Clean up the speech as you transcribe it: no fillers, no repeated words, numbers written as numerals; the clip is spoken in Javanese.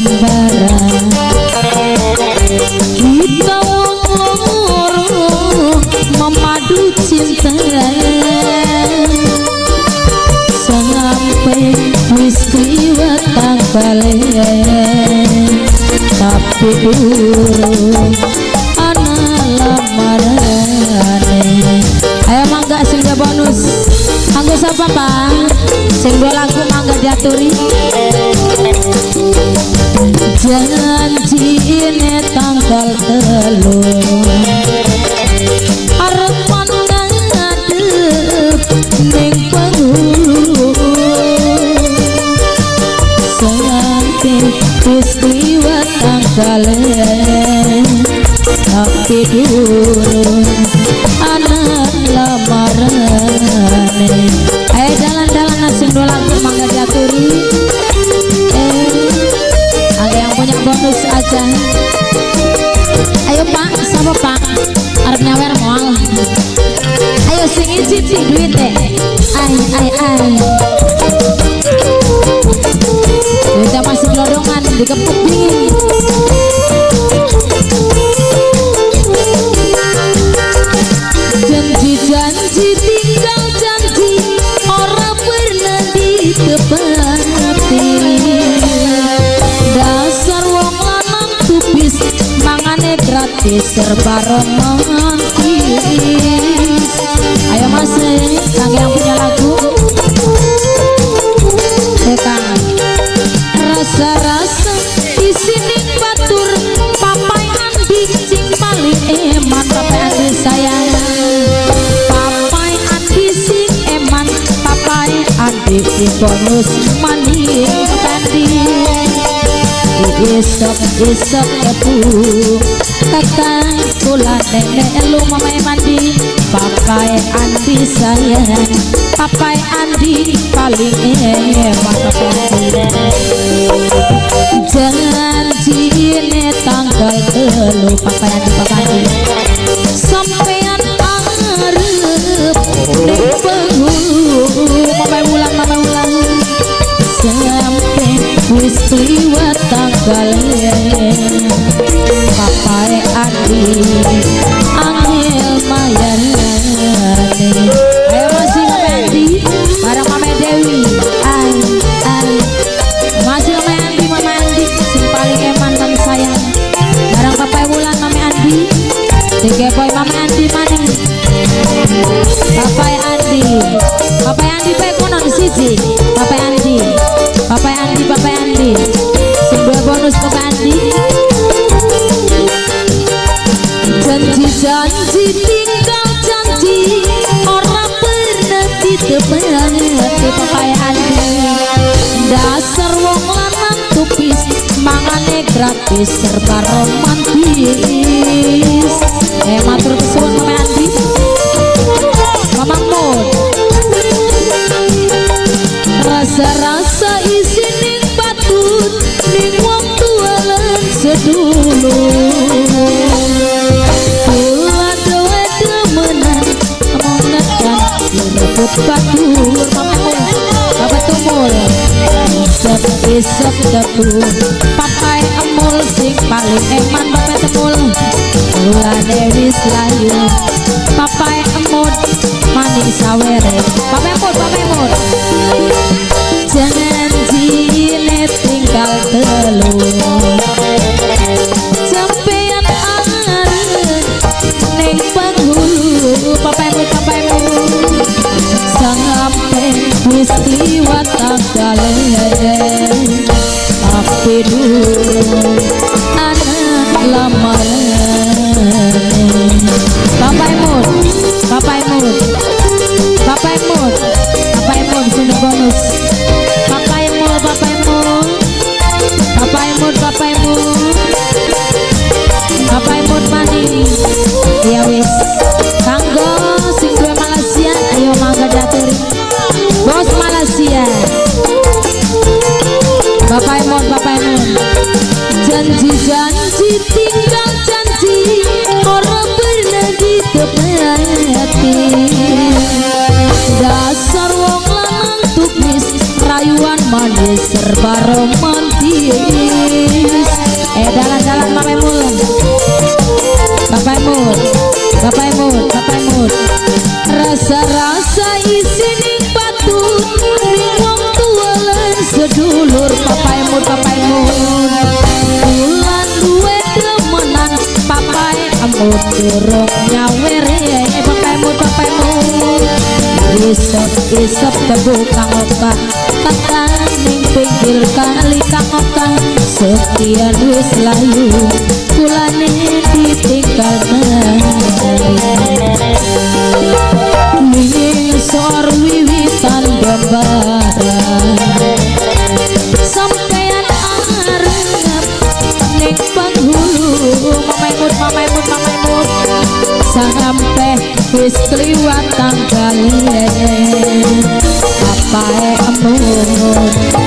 Sembarang kita wong loro memadu cinta sampai wis kliwat tanggale tapi durung ana lamarane. Ayo mangga sing bonus anggo sapa, Pak? Sing dua lagu mangga diaturi. Janjine tanggal 3 arep ngadep ning penghulu sampai wis kliwat tanggale tapi durung ana lamarane. Ayo jalan-jalan sing dua lagu mangga diaturi. Ada yang punya bonus aja. Ayo Pak, sama Pak arep nyawer moal. Ayo sing iji duit deh. Ay ay ay, duitnya masih gelodongan dikepuk dingin. Janji-janji tinggal janji ora pernah ditepati. Dasar wong lanang tupis mangane gratis serba romantis. Ayo Mas, kang yang punya lagu. Kang rasa-rasa isine batur papai Andi sing paling eman. Papai Andi sayang, papai Andi sing eman, papai Andi sing bonus maning. Papai Andi isep-isep tepu kakang kula nenek elu mamae mandi. Papai Andi sayang, papai Andi paling eman. Papai Andi janjine tanggal 3 papai Andi, papai Andi sampean arep ning penghulu. Mamae wulan, mamae wulan sampai wis kliwat tanggale papai Andi angel mayarane. Ayo masih Mama Andi bareng Mama Dewi. Ay ay masih Mama Andi, Mama Andi sing paling eman dan sayang bareng papai wulan. Mama Andi dikepoi Mama Andi maning. Papai Andi, Papai Andi bae konon siji. Papai Andi, Papai Andi, Papai Andi sing dua bonus Papai Andi. Janji-janji tinggal janji ora pernah ditepati. Papai Andi dasar wong lanang tupis mangane gratis serba romantis. Matur kesuwun Mama Andi, Mama Mun. Rasa-rasa isine batur ning wong tua lan sedulur. Kula dewe demenan omongan direbut batur. Mama Mun, Bapak Tumul isep-isep tepu papai emul sing paling eman. Bapak Temul kulane wis layu papai emut maning sawere. Papai emut, papai emut janjine tinggal 3 sampean arep ning penghulu. Papai emut, papai emut sampai wis kliwat tanggale tapi durung ana lamarane. Papai Mun, Papai Mun, Papai Mun, Papai Mun sing bonus. Papai Mun, Papai Mun, Papai Mun, Papai Mun, Papai Mun maning. Ya wis kanggo sing duwe Malaysia ayo mangga diaturi. Bos Malaysia Bapak Mun, Bapak Mun janji-janji tinggal janji ora pernah ditepati. Dasar wong lanang tupis Kehidupan manis serba romantis. Eh, dalan-dalan Mama Mun, Bapak Mun, Bapak Mun, Bapak Mun. Rasa-rasa isin ning batu, ning wong tua lan sedulur. Papai Mun, Papai Mun. Kula duwe demenan, Papai Mun durung nyawere. Papai Mun, Papai Mun. Isep-isep tebu kang oka, kata ning pinggir kali kang oka. Sekian wis layu, kulane ditinggal mari. Ngisor wiwitan gambaran, sampean arep ning penghulu. Mamaimut, mamaimut, mamaimut. Sampai wis kliwat tanggale, Papae Emut.